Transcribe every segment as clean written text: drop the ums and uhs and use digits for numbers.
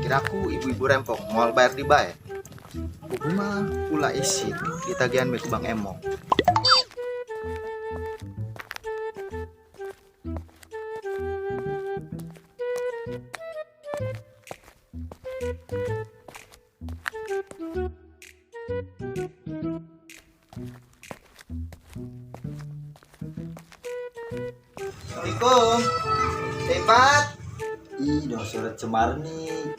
Kiraku ibu-ibu rempong moal bayar di bae. Buku mah pula isin ditagihan be ku Bang Emong. Assalamualaikum. Cepat. Ih, dong surat cemar nih.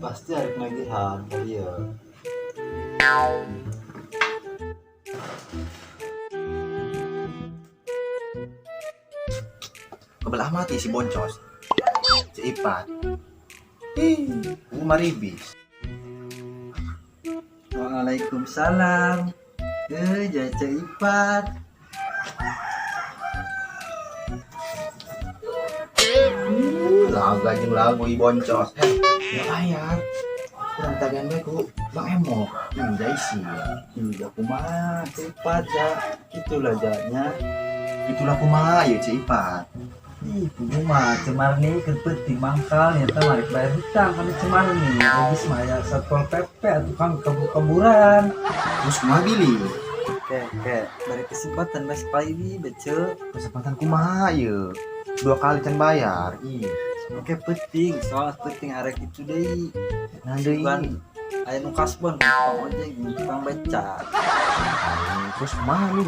Pasti harus nagihan kali ya. Kebelah mati si boncos. Cepat. Ih, maribis. Waalaikumsalam. Jaca Ipat. Laga jeung lagu i boncos. Ya bayar. Kurang tagihan bae ku Bang Emo. Ih, jai sih. Ih, aku mah Ipat ya. Itulah janya. Itulah kumaha ya Ceu Ipat. Ih, pugu mah cemar nih keur penting mangkal nyata mari bayar hutang kana cemar nih. Lagi mah aya Satpol PP atuh kang kabur-kaburan. Terus kumaha bilih? Oke, beri kesempatan mas sekali ini bece. Kesempatan kumaha ye? Dua kali can bayar. Ih, Oke, penting, soal penting arek itu deui. Nah deui. Bukan aya nu kasbon, tukang ojek, tukang beca. Terus kumaha lu?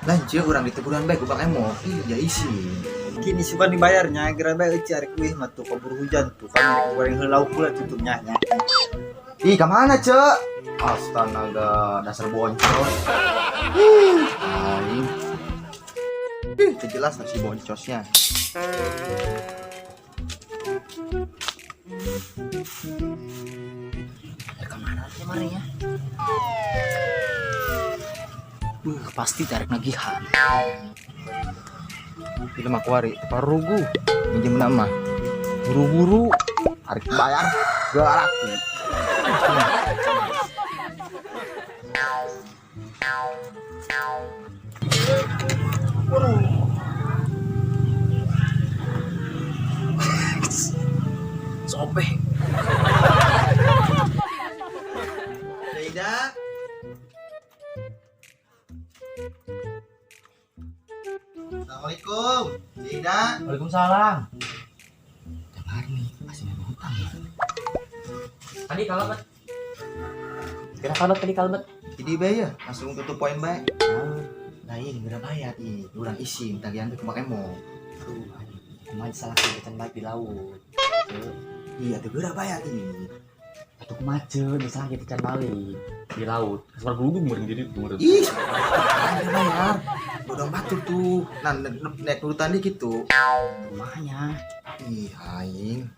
Lanjut urang diteguran bae ku Bang Emo. Ih, jai sih. Kini suka dibayarnya, geura bae euci arek wih mah tuh kabur hujan tuh kami rek goreng heula pula tutupnya nya. Ih, ka mana, Cek? Astaga, dasar boncos. Ih, aing. Ih, teu jelas lah si boncosnya. Kemana kemarin ya? Pasti tarik nagihan. Film aku hari parugu minjem nama buru-buru harus bayar galak. Sobek. Zaida. Assalamualaikum, Zaida. Waalaikumsalam. Tiap hari nih pasti ada hutang ya. Tadi kalebet. Kira kalebet tadi kalebet. Jadi bayar ya, langsung tutup poin bae. Nah ini udah bayar, ih, urang isin tagihan ke Bang Emo. Tuh, kumaha salah kegiatan baik di laut. Cek. Iya, tuh udah bayar ini. Atau kumaha cek, misalnya kita can balik Di laut. Suara geludung meureun jadi meureun. Ih, udah bayar. Bodong batu tuh. Nah, naik nurutan dikit tuh. Kumahanya. Ih, aing.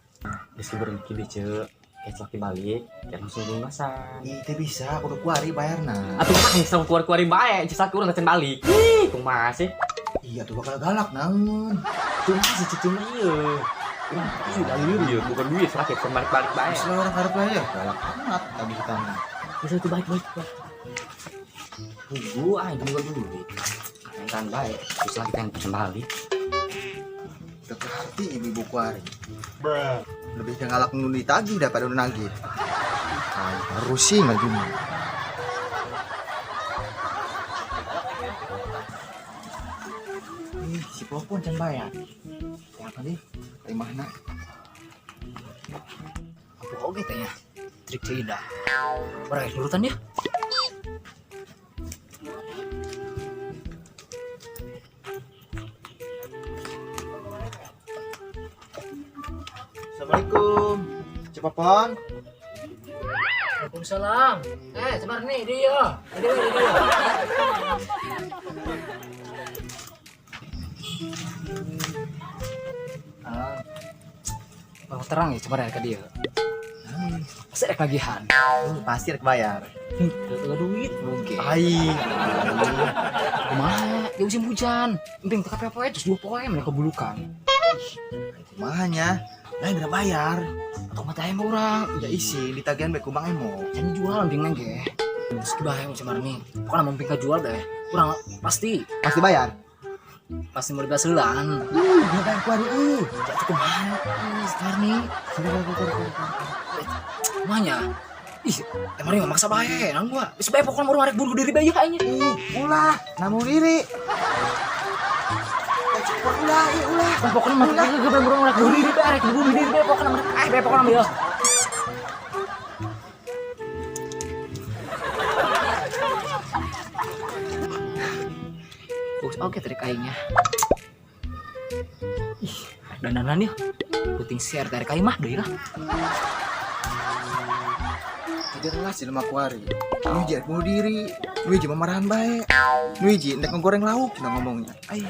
Geus berhenti deh cek. Kayak laki balik, kayak langsung lunasan. Ih, teh bisa, kudu kuari bayarna. Atuh mah geus keluar-keluarin bae, cek laki urang can balik. Ih, kumaha sih? Iya tuh bakal galak naon. Kumaha sih cucu mah ieu. Urang pasti udah liur ieu, bukan duit laki can balik-balik bae. Terus lah orang karep lah ya, galak amat tadi hutang. Geus itu balik-balik. Tunggu aing tunggu duit. Kan bae, terus lagi can balik. Udah hati ibu-ibu kuari. Lebih ke galak nu ditagih daripada nu nagih. Ay, rusing lagi mah. Ih, si Popon can bayar. Siapa nih? Dari mana? Apa oge teh ya? Trik Ceu Ida. Orang yang nurutan ya? Assalamualaikum. Ceu Popon. Waalaikumsalam. Cemar nih dia. Dia dia. Ah, Bang terang ya cemar ke dia. Pasti rek nagihan. Pasti rek bayar. Gak duit mungkin. Aing. Kumaha? Ya musim hujan. Penting teka poe terus 2 poe mereka kebulukan. Kumaha nya? Lain udah bayar. Atau mata ayam orang. Ya isi ditagihan bae ku Bang Emo. Jangan jual penting lagi. Terus bahaya musim nih. Pokoknya mau pingka jual deh. Kurang pasti. Pasti bayar. Pasti mau dibahas heulaan. Ih, ngapain kuari ih. Ya tuh kumaha? Ih, Marni. Kumanya? Ih, teh Marni mah maksa bae, nang gua. Geus bae pokona mah rek bunuh diri bae aing. Ih, ulah, namu diri. Ulah, ih, ulah. Pokoknya mah geus bae urang rek bunuh diri bae, rek bunuh diri bae pokona mah. Eh, bae pokona mah ya. Bagus oke trik aingnya. Ih, dandanan ya. Puting share dari kain mah deui lah. Jelas jelema kuari. Nu hiji bunuh diri, nu hiji mamarahan bae. Nu hiji ndek ngegoreng lauk cenah ngomongnya. Ai.